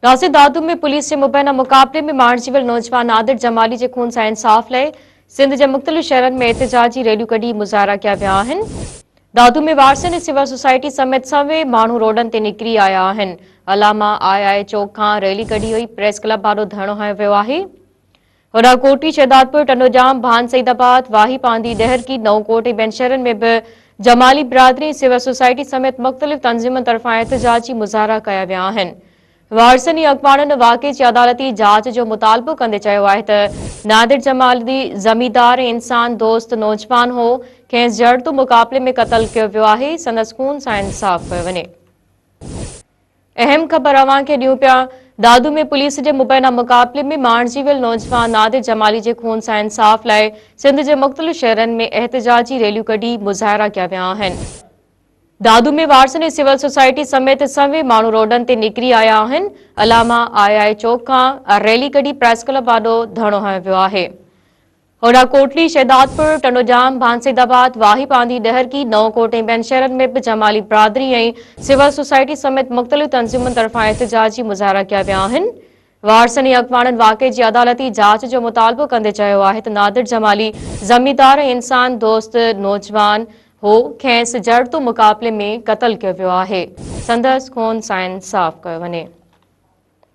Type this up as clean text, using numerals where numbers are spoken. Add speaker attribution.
Speaker 1: Nasir Dadu ۾ police جي مبينا مقابلي ۾ مارجي ويل نوجوان نادر جمالي جي خون سان انصاف لاء سنڌ جي مختلف شهرن ۾ احتجاجي ريليون ڪڍي مظاهرا ڪيا ويا آهن. دادو ۾ وارثن ۽ سول سوسائٽي سميت سوين ماڻهو روڊن تي نڪري آيا آهن. علامه آء آء چوڪ کان ريلي ڪڍي وئي، پريس ڪلب آڏو ڌرڻو هنيو ويو آهي. هوڏانهن ڪوٽڙي، شهدادپور، ٽنڊوڄام، ڀان سعيد آباد، واهي پانڌي، ڏهرڪي، نئون ڪوٽ ۽ ٻين شهرن ۾ به جمالي برادري ۽ سول سوسائٽي سميت مختلف تنظيمن طرفان احتجاجي مظاهرا ڪيا ويا آهن. وارثن ۽ اڳواڻن واقعي جي عدالتي جاچ جو مطالبو ڪندي چيو آهي ته نادر جمالي زميندار ۽ انسان دوست نوجوان هو، کيس جڙتو مقابلي ۾ قتل ڪيو ويو آهي، سندس خون سان انصاف ڪيو وڃي. اهم خبر اوهان کي ڏيون پيا، دادو ۾ پوليس جي مبينا مقابلي ۾ مارجي ويل نوجوان نادر جمالي جي خون سان انصاف لاء سنڌ جي مختلف شهرن ۾ احتجاجي ريليون ڪڍي مظاهرا ڪيا ويا آهن. دادو ۾ وارثن ۽ سول سوسائٽي سميت سوين ماڻهو روڊن تي نڪري آيا آهن، علامه آء آء چوڪ کان ريلي ڪڍي پريس ڪلب آڏو ڌرڻو هنيو ويو آهي. هوڏانهن ڪوٽڙي، شهدادپور، ٽنڊوڄام، ڀانسيد آباد، واهي پانڌي، ڏهرڪي، نئون ڪوٽ ۽ ٻين شهرن ۾ به جمالي برادري ۽ سول سوسائٽي سميت مختلف تنظيمن طرفان احتجاجي مظاهرا ڪيا ويا آهن. وارثن ۽ اڳواڻن واقعي جي عدالتي جاچ جو مطالبو ڪندي چيو آهي ته نادر جمالي زميندار ۽ انسان دوست نوجوان هو، کيس جڙتو مقابلي ۾ قتل ڪيو ويو آهي، سندس خون سان انصاف ڪيو وڃي.